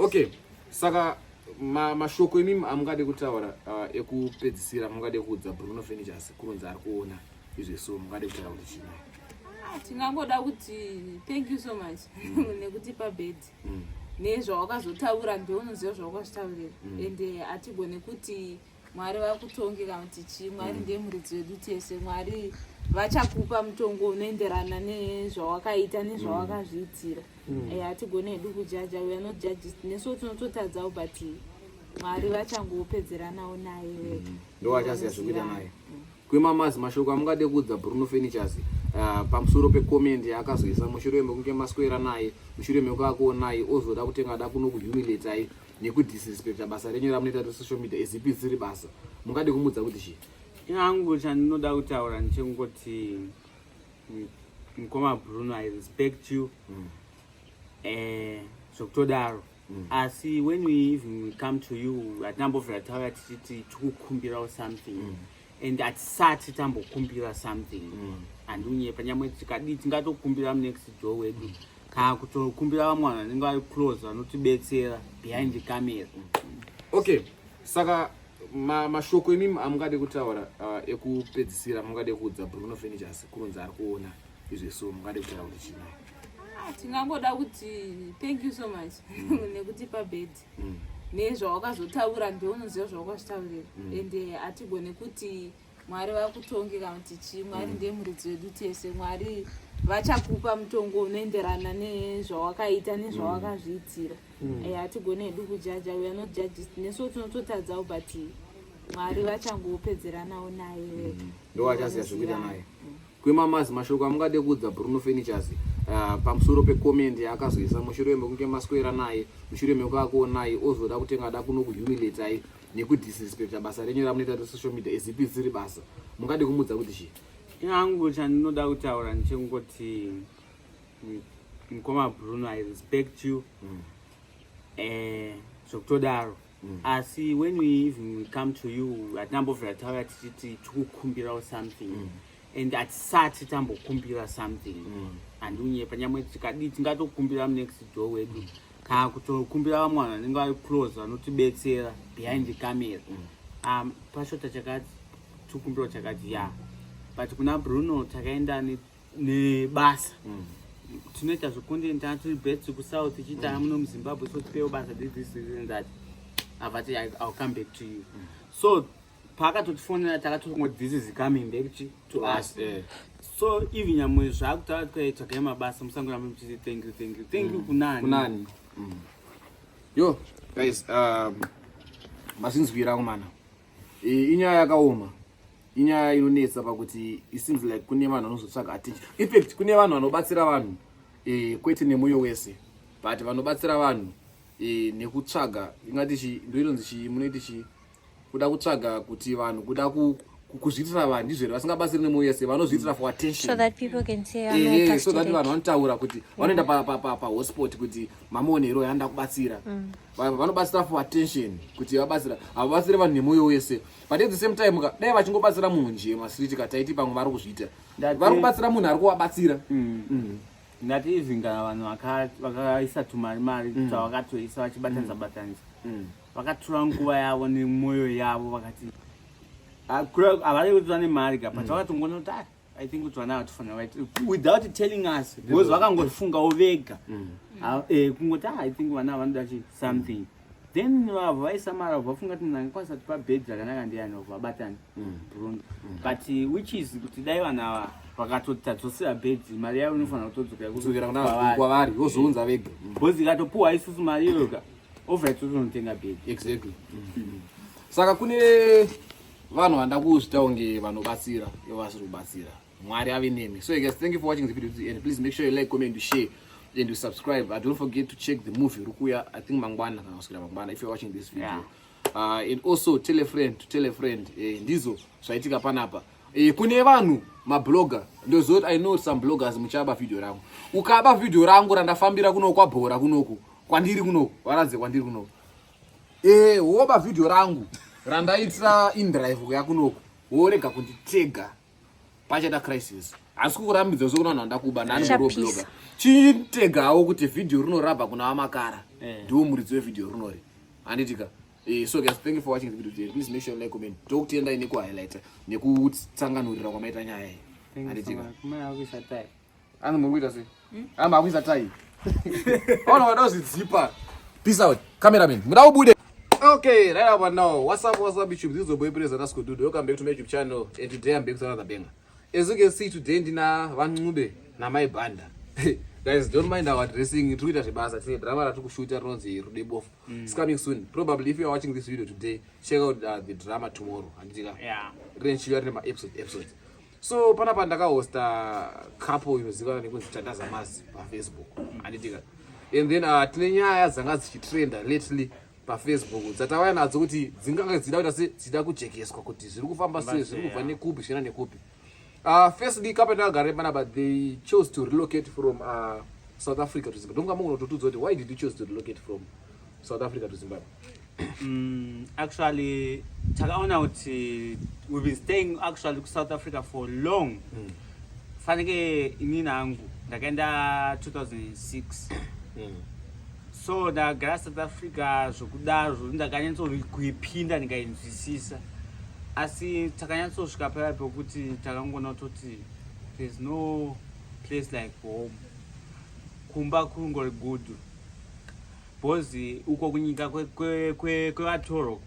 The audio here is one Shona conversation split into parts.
Okay, saka mashoko imimi amungade kutaura ekupedzisira, mungade kuudza Bruno Furnitures kunonzi ari kuona izvi, so mungade kutaura kuti chii? Ah, tingangoda kuti thank you so much nekutipa bhedhi nezvawakazotaura. Ndounoziva zvawakazvitaurira, ende hatigone kuti Mwari vakutonge kana kuti chii. Mwari ndiye muridzi wedu tese. Mwari vachakupa mutongo unoenderana nezvawakaita nezvawakazviitira. Hatigone hedu kujaja, we are not judges. Nesuwo tinototadzawo, but Mwari vachangopedzeranawo naye wega. Ndo vachaziva zvekuita naye. Kwemamazi, mashoko amungade kuudza Bruno Furnitures pamusoro pecomment yaakazoisa mushure mekunge maswera naye, mushure mekunge akuonai, ozoda kutenga da kuno kuhumiliatai nekudisrespecta basa renyu ramunoita resocial media ezipi zisiri basa, mungade kumuudza kuti chii? Inangu chandinoda kutaura ndechekungoti mukoma Bruno, I respect you zvokutodaro. Asi when we even come to you, hatinambobvira tauya tichiti tikukumbirawo something, and hatisati tambokumbira something. Handiunyepa, nyamwe tikadii, tingatokumbira munext door wedu kana kutokumbira vamwe vanhu vanenge vari close vanotibetsera behind the camera. Okay, saka mashoko imimi amungade kutaura ekupedzisira, mungade kuudza Bruno Furnitures kunonzi ari kuona izvi, so mungade kutaura kuti chii? Ah, tingangoda kuti thank you so much nekutipa bhedhi nezvawakazotaura. Ndounoziva zvawakazvitaurira, ende hatigone kuti Mwari vakutonge kana kuti chii. Mwari ndiye muridzi wedu tese. Mwari vachakupa mutongo unoenderana nezvawakaita nezvawakazviitira. Hatigone hedu kujaja, we are not judges. Nesuwo tinototadzawo, but Mwari vachangopedzeranawo naye wega. Ndo vachaziva zvekuita naye. Kwemamazi, mashoko amungade kuudza Bruno Furnitures pamusoro pecomment yaakazoisa mushure mekunge maswera naye, mushure mekunge akuonai, ozoda kutenga da kuno kuhumiliatai nekudisrespecta basa renyu ramunoita resocial media ezipi zisiri basa, mungade kumuudza kuti chii? Inangu chandinoda kutaura ndechekungoti mukoma Bruno, I respect you zvokutodaro. Asi when we even come to you, hatinambobvira tauya tichiti tikukumbirawo something, and hatisati tambokumbira something. Handiunyepa, nyamwe tikadii, tingatokumbira munext door wedu kana kutokumbira vamwe vanhu vanenge vari close vanotibetsera behind the camera. Pashota chakati, tikukumbirawo chakati ya, but kuna Bruno takaenda nebasa. Tinoita zvecontent, tiri best kusouth, tichiita muno muZimbabwe, so tipewo basa, this, this, this and that. Avati, "I'll come back to you." So paakatotifonera, takatongoti this is coming back to us. So even nyamwe zvakutaura tikaitsvagai mabasa, musangoramba muchiti thank you, thank you, thank you kunani? Kunani? Yo guys, mazinzwira kumana. Inyaya yakaoma, inyaya inonetsa pakuti it seems like kune vanhu vanozotsvaga attention. In fact, kune vanhu vanobatsira vanhu kwete nemwoyo wese, but vanobatsira vanhu nekutsvaga ingati chi ndo inonzi chi munoiti chi kuda kutsvaga kuti vanhu kuda kuzviitira vanhu ndizvo here, vasingabatsiri nemwoyo wese, vanozviitira for attention so that people can say I'm so that vanhu vanotaura kuti vanoenda pahotspot kuti mamuonero yanoda kubatsira. Vanobatsira for attention kuti vabatsira, havabatsiri vanhu nemwoyo wese. But at the same time ka, dai vachingobatsira munhu nje masiriti ka, taiti pamwe vari kuzviita, vari kubatsira munhu ari kuvabatsira. Ndati even kana vanhu vakaisa tumari mari twavakatoisa vachibatanidza batanidza, vakatora nguva yavo nemwoyo yavo, vakati havari kuti vane mari ka, but vakatongoona kuti, "Ah, I think kuti vana vatofanira vaite," without telling us, because vakangofungawo vega. Ah, kungoti, "Ah, I think vana vanoda chi something." Then vabva vaisa mari, vabva vafunga kuti munhu angakwanisa kutipa bhedhi rakanaka ndiani, vabva vabatana Bruno. But which is kuti dai vanhu ava vakatoti tadzosera bhedhi, mari yavo inofanira kutodzokera kudzokera kuna kwavari, vozounza vega. Because ikatopuwa isusu mari iyoyo ka, obva itotonotenga bhedhi. Exactly. Saka kune vanhu vanda kuzvita kunge vanobatsira ivo vasiri kubatsira, Mwari ave nemi. So guys, thank you for watching the video to the end. Please make sure you like, comment, you share and you subscribe. Don't forget to check the movie rukuya, I think mangwana kana kuswera mangwana if you're watching this video. And also tell a friend to tell a friend. Ndizo zvaitika panapa. Kune vanhu mablogger, ndozoti I know some bloggers muchaba video rangu. Ukaba video rangu randafambira kuno kwabhora kunoku kwandiri kunoku, varadze kwandiri kunoku, woba video rangu randaitira indrive kuya kunoku, worega kunditega pachaita crisis. Asi kukurambidza sokuna vanhu vanoda kuba nani Chapisa. murobloga. Chitegawo kuti vhidhiyo rinorabva kuna vamakara. Eh. Ndiwo muridzi wevhidhiyo rinori. Handitika. So guys, thank you for watching the video today. Please make sure you like, comment. Tokutendai nekuhighlighta nekutsanganurira kwamaita nyaya iyi. Handitika. Anzi muri kuita sei? Anzi makuisa tai. Ona wadozvidzipa. Peace out. Cameraman, muda ubude. Okay, right about now. What's up, what's up, YouTube? This is your boy Praise underscore Dudu. Welcome back to my YouTube channel. And today I'm back with another banger. As you can see, today ndina VaNcube naMai Banda. Guys, don't mind our dressing. Tiri kuita zvebasa. Tine drama ratiri kushuta rinonzi Rude Bofu. It's coming soon. Probably if you are watching this video today, check out the drama tomorrow. Handitika. Rine rine ma-episode episodes. So panapa ndakahosta couple inozivikanwa nekunzi Tandaza Mazi paFacebook. Handitika. And then tine nyaya dzanga dzichitrenda lately paFacebook dzatauya nadzo kuti dzingange dzida kuita se dzida kujekeswa kuti zviri kufamba sei, zviri kubva nekupi, zvichienda nekupi. Firstly, couple ndakagara panapa, they chose to relocate from South Africa to Zimbabwe. Ndonga mungonototudza kuti why did you choose to relocate from South Africa to Zimbabwe? Actually takaona kuti we've been staying actually kuSouth Africa for long. Fanike inini hangu ndakaenda 2006, so ndakagara South Africa zvokudaro zvokuti ndakanyatsokuipinda ndikainzwisisa, asi takanyatsosvika paya pekuti takangoona kutoti there's no place like home. Kumba kungori good because uko kunyika kwevatorwa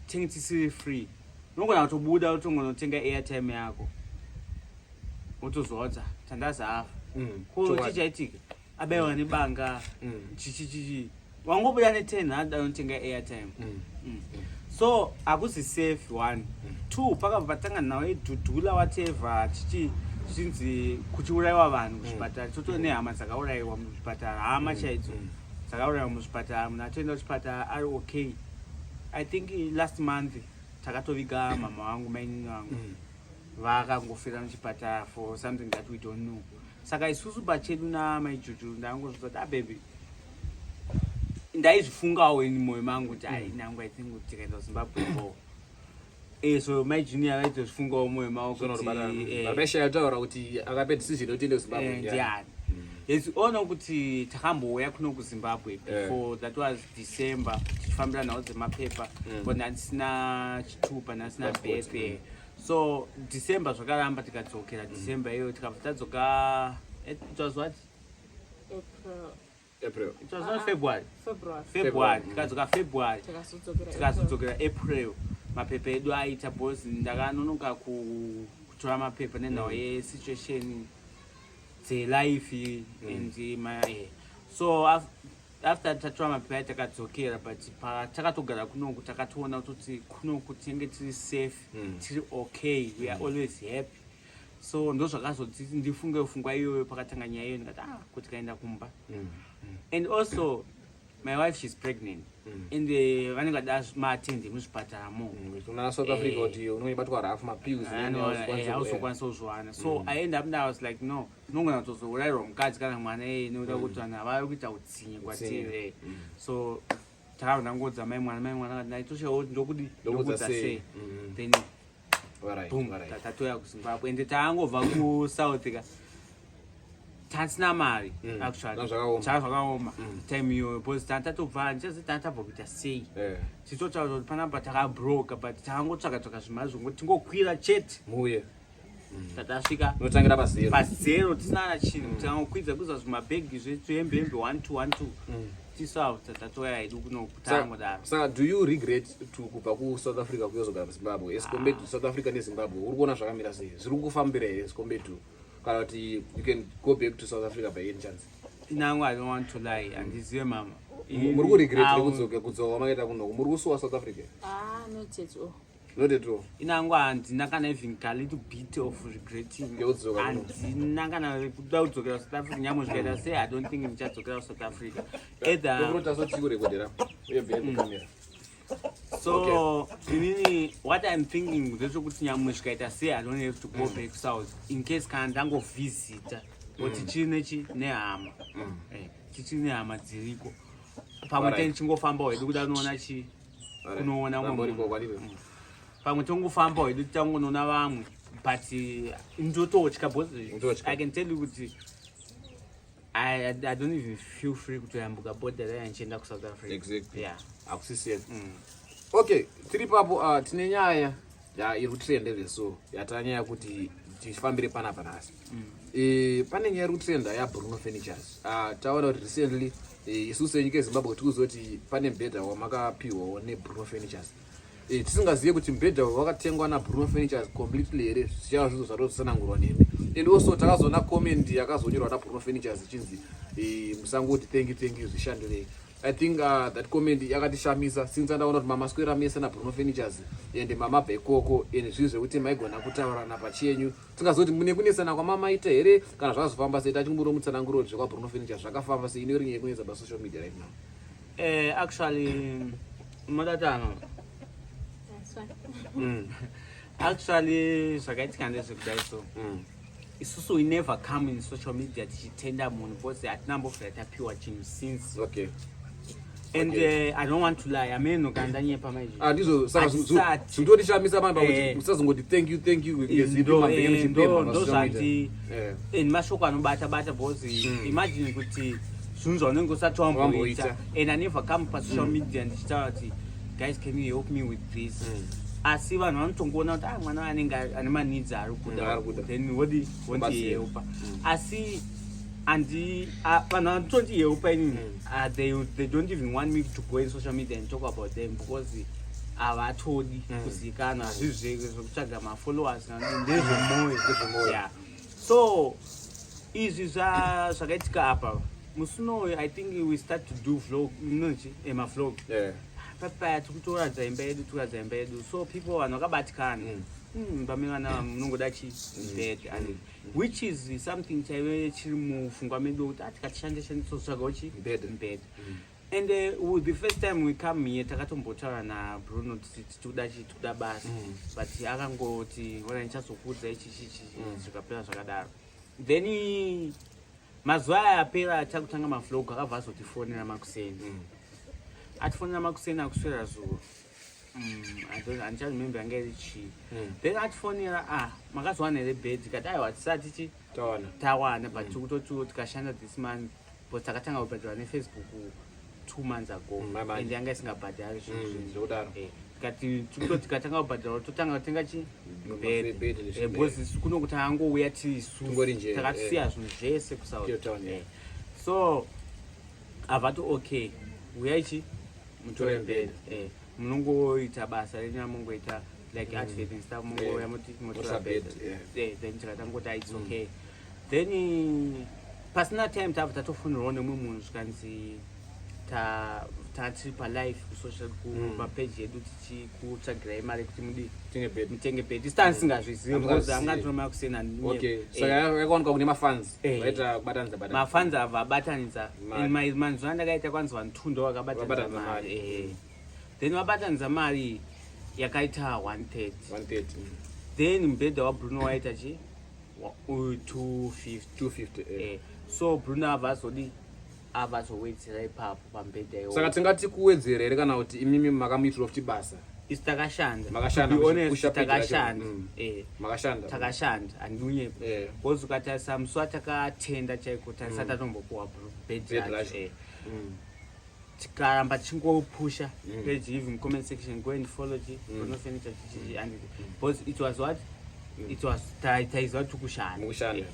tinge tisiri free. Unogona kutobuda utongonotenga airtime yako, wotozwa kuti Tandaza afa. Ko chichaitika abayiwa nebanga, chichi chichi, wangobuda ne10 rand anotenga airtime. So hakuzi safe, one. Two, pakabva patanga nhau yedhudhula, whatever, chichi zvichinzi kuchiurayiwa vanhu kuzvipatara. Toto nehama dzakaurayiwa muzvipatara, hama chaidzo dzakaurayiwa muzvipatara. Munhu atoenda kuchipatara ari okay. I think last month takatoviga mama vangu, mainini vangu, vakangofira muchipatara for something that we don't know. Saka isusu pachedu namaijuju ndangozviza kuti, "Ababy," ndaizvifungawo ini mwoyo mangu kuti, "Ai nangu, I think kuti tikaenda kuZimbabwe bo." So mai Junior vaitozvifungawo mwoyo mavo kuti Vapeshaya taura kuti akape decision yekuti ende kuZimbabwe ndiani. Ndiani. Yes, ona kuti takambouya kuno kuZimbabwe before. That was December, tichifambira nhau dzemapepa, but ndandisina chitupa, ndandisina Passport. birth. So December zvakaramba, tikadzokera December iyoyo, tikabva tadzoka. It was what? April. April. It was not February. February. February. Tikadzoka February. Tikazodzokera. Tikazodzokera April mapepa edu aita, because ndakanonoka kutora mapepa nenhau yesituation dzelife and so after tatora mapepa ayo takadzokera, but patakatogara kunoku takatoona kutoti kunoku tinenge tiri safe, tiri okay, we are always happy. So ndo zvakazoti ndifunge pfungwa iyoyo. Pakatanga nyaya iyoyo ndikati, "Ah, kuti kaenda kumba." And also my wife, she's pregnant, and vanenge vada maattend muzvipatara mo. Kuna South Africa kuti unoibatwa rafu mapills. Hauzokwanisa kuzviwana. So I end up now, I was like, "No, tinogona kutozourayirwa mukadzi kana mwana iyeye nekuda kuti vanhu vari kuita utsinye kwatiri." So takabva ndangodza mai mwana, mai mwana akati, "Naitoshawo kuti ndokudi Ndokudza ndokudza sei?" sei?" Then boom, tatouya kuZimbabwe, ende taangobva kuSouth ka tatisina mari. Actually Zvakaoma. zvanga zvakaoma time iyoyo because tatatobva, ndichazi tatabva kuita sei, tichitotaura kuti panapa takabroka, but takangotsvaka tsvaka zvimari zvongoti tingokwira chete. Muuye. Tatasvika unotangira pazero. Pazero, tisina na chinhu. Takangokwidza kuza zvimabhegi zvetu, hembe hembe, one two one two, tisavo tatouya hedu kuno kutangodaro. Saka do you regret to kubva kuSouth Africa kuyozogara muZimbabwe? As compared to South Africa neZimbabwe, uri kuona zvakamira sei? Zviri kufambira here as compared to, kana kuti you can go back to South Africa by any chance? Nangu, I don't want to lie, handizive mama. Muri kuregret nekudzoka, kudzoka kwamakaita kunoku? Muri kusuwa South Africa? Ah, not at all. Not at all? Inangu handina kana even ka little bit of regretting. Ngekudzoka kuno. Handina kana kuda kudzokera South Africa. Nyamwe zvikaita sei, I don't think ndichadzokera kuSouth Africa either. Tokurotasotikurekodera uye behind the camera. So inini what I'm thinking ndezvekuti nyamwe zvikaita sei, I don't have to go back south, in case kana ndangovhizita kuti chiri nechi nehama, chichiri nehama dziriko pamwe, tichingofamba hedu kuda kunoona chi kunoona umwe Ramboriko munhu. kwaliwe. Pamwe tongofamba hedu, titangonoona vamwe, But ndototya because Ndototya. I can tell you kuti I don't even feel free kutoyambuka border raya ndichienda kuSouth Africa. Exactly. Yeah. Hakusisiyeni. Okay, tiri papo, tine nyaya ya iri kutrenda zveso, yatanyaya kuti tifambire panapa nhasi. Pane nyaya iri kutrenda yaBruno Furnitures. Taona kuti recently, isusu senyika yeZimbabwe tikuzoti pane mubhedha wamakapiwawo neBruno Furnitures. Tisingazive kuti mubhedha uyu wakatengwa naBruno Furnitures completely here, zvichava zvizo zvatozotsanangurwa nemi. And also takazoona comment yakazonyorwa naBruno Furnitures ichinzi, musangoti thank you, thank you, zvishandirei. I think that comment yakatishamisa, since andaona kuti mamaswera mese naBruno Furnitures and mamabva ikoko, and zvinhu zvekuti maigona kutaurana pachenyu. Tingazoti mune kunesana kwamamaita here, kana zvakazofamba sei? Tachikumbura mutsananguro kuti zvekwaBruno Furnitures zvakafamba sei, ino iri nyaya yekunetsa pasocial media right now. Actually, madatano. That's fine. Actually, zvakaitika ndezvekudai so. Isusu we never come in social media tichitenda munhu because hatinambobvira tapiwa chinhu since. And I don't want to lie, ameno kana ndanyepa maizvi. Ah, ndizvo saka Hatisati. zvinotishamisa mani pakuti usazongoti thank you, thank you, Ndo zvati and mashoko anobata bata, because imagine kuti zvinhu zvaunenge usati wamboita. Wamboita. And I never come pasocial media ndichitaura kuti, "Guys, can you help me with this?" Asi vanhu vanotongoona kuti, ah, mwana anenge ane maneeds ari Ari kuda, kuda. then wodi Kubatsira. wondihelpa. Asi handi vanhu vanotondihelpa inini, they don't even want me to go in social media and talk about them because havatodi kuzivikanwa. Hazvizvi zvekutsvaga mafollowers, ndezvemwoyo. Ndezvemwoyo. Yeah. So izvi zvakaitika apa musi unoyu, I think we start to do vlog, nochi mavlog papaya, tikutoratidza imba yedu, tikuratidza imba yedu. So people, vanhu vakabatikana. Imba mevana munongoda chi bed, and which is something chaive chiri mupfungwa medu kuti, ah, tikatishande shandisotsvagawo chi Bed. Bed. And the first time we come here, takatombotaura naBruno tichiti tikuda chi tikuda basa, but akangoti, "Ona, ndichazokuudza ichi chichi." Zvikapera zvakadaro. Then mazuva aya apera, takutanga mavlog, akabva azotifonera makuseni. Atifonera makuseni, akuswera zuro. Handicharemember yanga iri chii. Then atifonera, "Ah, makazowana here bed?" Kati, "Aiwa, tisati chi Tawana." Tawana, but tikutotiwo tikashanda this month, because takatanga kubhadhara neFacebook 2 months ago. Mamanje. And yanga isingabhadhari zvinhu zvinhu. Zvekudaro. Tikati tikutoti tikatanga kubhadhara, totanga kutenga chi Bed, bed. Nezvibed. Because isu kuno kuti angouya tiri isusu, Tungori nje, takatisiya zvinhu zvese kuSouth. Cape Town, yeah. So avati, "Okay, uyai chi mutore Mutore bed. Munongoita basa renyu ramungoita, like advert and stuff, mungouya muti motora Motora bed." bed, yeah. Then tikatangoti, "Ah, it's okay." Then pasina time tabva tatofonerawo nemumwe munhu, zvikanzi tatiri palive kusocial, kupapeji yedu, tichikutsvagirai mari kuti mudi Tenge bed. Mutenge bed. Isi tanisingazvizivi because Hamungazivi. anga tinoma kusena. Okay, saka yakawanikwa kune mafans vaita kubatanidza batanidza. Mafans abva abatanidza. Mari. And manzwi andakaita, kwanzi vanhu two ndo vakabatanidza Vabatanidza mari. mari. Then vabatanidza mari yakaita 130. 130. Then mubhedha waBruno waita chi 250. 250. So Bruno abva azodi, abva azowedzera ipapo pamubhedha iwowo. Saka tingati kuwedzera here, kana kuti imimi makamuitira futi basa? Isu takashanda. Makashanda, To be honest, kusha page racho. takashanda. Makashanda. Takashanda, handinyepa. Because ukatarisa musi watakatenda chaiko, tarisa, tatombopuwa bed Bed racho. racho. Tikaramba tichingopusha page, even comment section, "Go and follow chi Bruno Furniture," chichichi, and because it was what it was, taiziva kuti tikushanda. Mukushanda.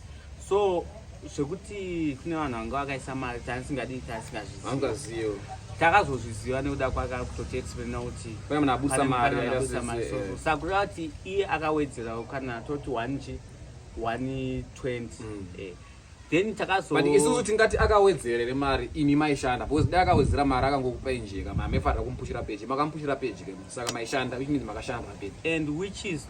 So zvekuti kune vanhu vanga vakaisa mari, tanisingadi, tanisingazvizivi. Hamungazivo. Takazozviziva nekuda kwake kutoti explaina kuti Pane munhu abusa mari, pane munhu aita abusa mari. So saka kureva kuti iye akawedzerawo, kana toti one chi 120. Then takazo But isusu tingati akawedzera here mari, imi maishanda? Because dai akawedzera mari akangokupai njeka, mamaifanira kumupushira peji, makamupushira peji ke, saka maishanda, which means makashanda papeji. And which is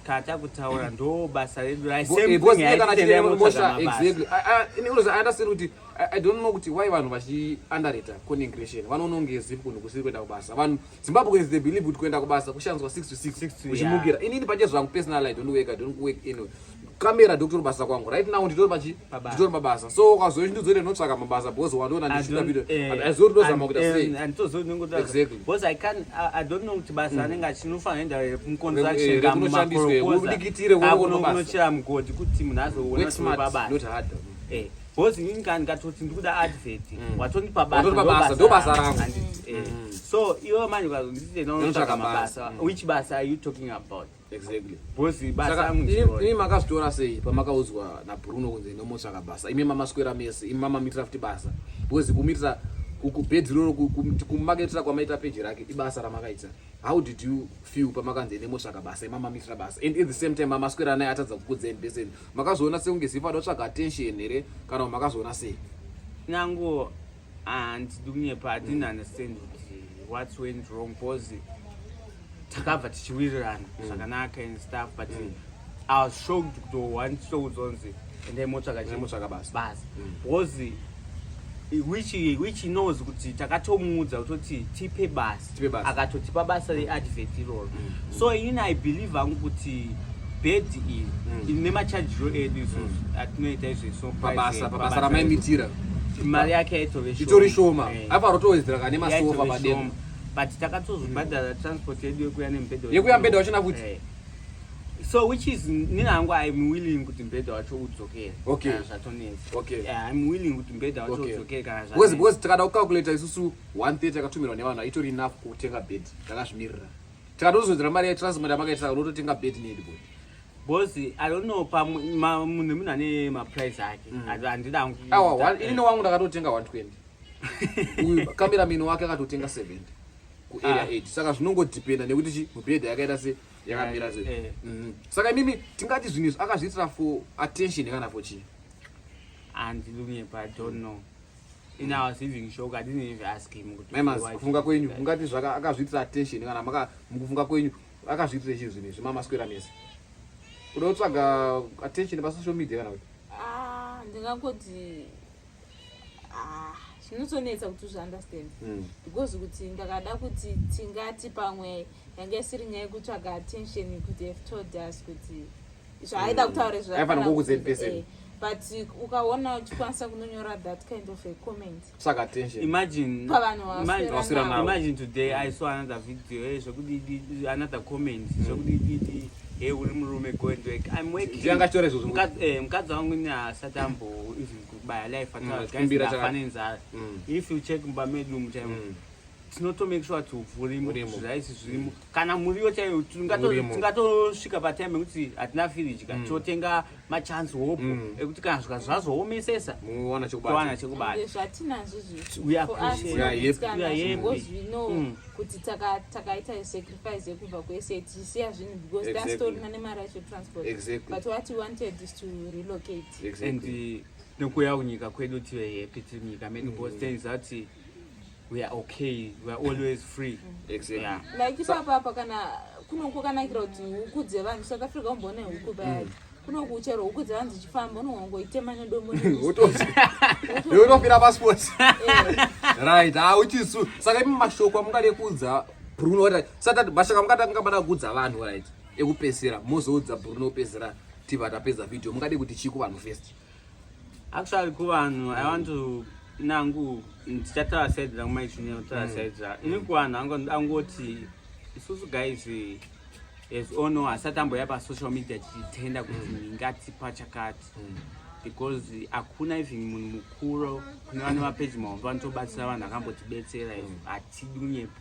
kana takutaura, ndo basa redu Because iye kana achiri mosha, exactly. I understand kuti I don't know kuti why vanhu vachiunderrate content creation. Vanoona kunge zipi kunhu kusiri kuenda kubasa. Vanhu Zimbabwe, they believe kuti kuenda kubasa kushandiswa 6 to 6 6 to uchimukira. Inini pache zvangu personally, I don't work, I don't work anyway. Kamera ndokutori basa kwangu. Right now nditori pachi Pabasa. Nditori pabasa. So ukazochindudza kuti ndinotsvaka mabasa because wandiona ndichishuta video. Azori ndozama kuita sei. Exactly. Because I can I don't know kuti basa anenge achinofanira enda muconstruction Rekunoshandiswe, udikitire, uone basa. kunochera mugodhi kuti munhu azoona Work kuti smart, pabasa. not harder. Because inini kana ndikatoti ndikuda advert, watondipa basa. Watondipa basa, ndo basa rangu. Handiti, so iwe manje ukazonditi Ndinotsvaka ndinotsvaka basa. mabasa, which basa are you talking about? Exactly. Because basa Saka rangu ndiro. imi makazvitora sei pamakaudzwa naBruno kunzi inomotsvaka basa? Imi mamaswera mese, imi mamamitira futi basa. Because kumitira kubhedhi iroro, kumaketira kwamaita peji rake ibasa ramakaita. How did you feel pamakanzi ine motsvaka basa, imi mamamitira basa? And at the same time mamaswera naye atadza kukudzai in person. Makazoona sekunge Zifa adotsvaga attention here kana kuti makazoona sei? Nango handidi kunyepa, I didn't understand kuti what went wrong, because takabva tichiwirirana zvakanaka and stuff, but I was shocked kuti one souzonzi endai motsvaka Endai motsvaka basa. Basa, because which he knows kuti takatomuudza kutoti tipe basa. Tipe basa. Akatotipa basa readvert iroro. So inini I believe hangu kuti bhedhi iri ine machajiro edu isusu atinoita izvezvo. Pabasa, pabasa ramaimitira. Mari yake yaitove shoma. Itori shoma. Aifanira kutowedzera kane masofa Yaitove padera. shoma. But takatozobhadhara transport yedu yekuya nemubhedha. Yekuya mubhedha wachona futi? So which is nini hangu, I'm willing kuti mubhedha wacho udzokere kana zvatonetsa. Yeah, I'm willing kuti mubhedha wacho udzokere kana Because zvanetsa. because tikada kucalculata isusu, 130 yakatumirwa nevanhu itori enough kutenga bed takazvimirira. Tikatozowedzera mari yetransport yamakaita, unototenga bed neheadboard. Because I don't know, pamwe munhu ane maprice ake. Handida hangu Awa, inini wangu ndakatotenga 120, uyu cameraman wake akatotenga 70 kuarea 8. Saka zvinongodhipenda nekuti chi mubhedha yakaita se yakamira sei. Saka imimi tingati zvinhu izvi akazviitira for attention kana for chii? Handidi kunyepa, I don't know. In I was even shocked. I didn't even ask him kuti Maimas, why kufunga did kwenyu you do that. mungati zvaka akazviitira attention kana maka mukufunga kwenyu akazviitira chii zvinhu izvi, mamaswera mese? Kuda kutsvaga attention pasocial media kana kuti? Ah, ndingangoti, ah, zvinotonetsa kuti uzviunderstand, because kuti ndakada kuti tingati pamwe yange isiri nyaya yekutsvaga attention, kuti have told us kuti zvaaida kutaura izvo. Aifanira kukuudza in person. But ukaona uchikwanisa kunonyora that kind of a comment Tsvaga attention. Imagine pavanhu Vaswera vaswera navo. navo. Imagine today I saw another video, zvekudidi, another comment zvekudididi, hey, uri murume, go and work. I'm working. Ndiye angachitora izvozvo. Mukadzi wangu ini asati ambo even kubaya life. Kumbira Atafa nenzara. If you check mumba medu muchaimo, tinotomake sure kuti upfu urimo, Urimo. zviraisi zvirimo, kana muriwo chaiwo. Urimo. Tingatosvika patime yekuti hatina firiji ka, totenga machance hope ekuti kana zvika zvazoomesesa, Muwana chekubata. towana chekubata. Ende zvatinazvo izvi, We for us, appreciate. We are happy. We are happy. because we know kuti takaita sacrifice yekubva kuSA tichisiya zvinhu, because tasitorina nemari yacho transport. But what we wanted is to relocate. And nekuuya kunyika kwedu, tive happy tiri munyika medu, because tinoziva kuti we are okay, we are always free. Yeah. Like ipapapa kana kuno kwakanakira kuti huku dzevanhu, South Africa umboone huku payani, kunoku chero huku dzevanhu dzichifamba unongongoitema nedombo. Utofira passport, right? Ha, uchisu. Saka imi mashoko amungade kuudza Bruno, right? Saka mashoko amungada angabada kuudza vanhu, right, ekupedzisira, mozoudza Bruno kupedzisira, tibva tapedza video. Mungade kuti chii kuvanhu first? Actually kuvanhu I want to nangu ndichataura side rangu, maichunye kutaura side ra ini. Kuvanhu angoti isusu guys, as ono asati amboya pasocial media tichitenda kuti ngatipa chakati, because hakuna even munhu mukuru kune vane mapeji mahombe vanotobatsira vanhu akambotibetsera. Izvo hatidi kunyepa,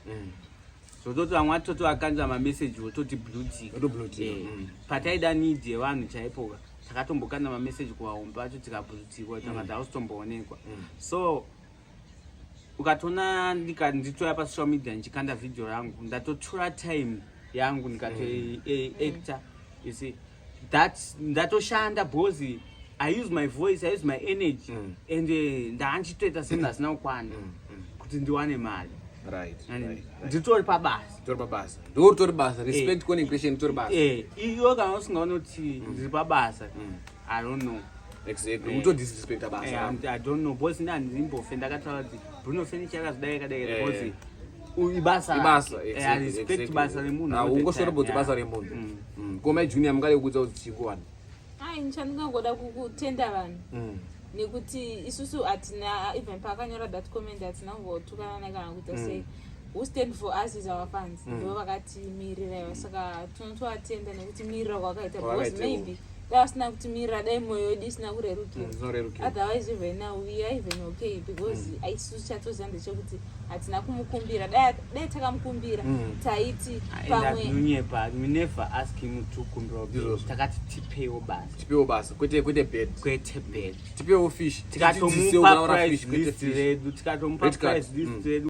zvototi vamwe vatoti vakanza mameseji vototi blue tick. Voto blue tick. Pataida need yevanhu chaipo, takatombokanda mameseji kuvahombe vacho, tikablutikwa, takati hausitomboonekwa. So ukatoona nditoya pasocial media ndichikanda vhidhio rangu, ndatotora time yangu ndikatoacta, you see that ndatoshanda, because I use my voice, I use my energy, and ndaanchitoita semunhu asina kukwana kuti ndiwane mari. And nditori pabasa. Tori pabasa, ndo ritori basa. Respect kone question, tori basa. Iwe kana usingaoni kuti ndiri pabasa, I don't know. Utodisrespecta basa. I don't know, because ini handimbofe ndakataura kuti Bruno Furniture yakazodai yakadai, because ibasa Ibasa. rake. I respect basa remunhu Ah, all the ungoshoropodza time, basa yeah. remunhu. Koma Junior, mungade kuudza kuti chii kuvanhu? Ai, chandingangoda kutenda vanhu nekuti isusu hatina, even paakanyora that comment, hatina kumbotukana naye kana kuita sei. Who stand for us is our fans. Ndo vakatimirira ivo, saka tinotovatenda nekutimirira kwakaita, because Kwavakaita. Maybe dai vasina kutimirira, dai mwoyo yedu isina kurerukira. Zvinorerukira. Otherwise, even now we are even okay, because isusu chatoziva ndechekuti hatina kumukumbira. Dai takamukumbira, taiti pamwe. Andinonyepa, we never ask him to kumbira bed. Ndizvozvo. Takati tipewo basa. Tipewo basa, kwete bed. Kwete bed. Tipewo fish. Tidzidzisewo Tikatomupa kuraura price fish, kwete list fish. redu, tikatomupa Red card. price list redu.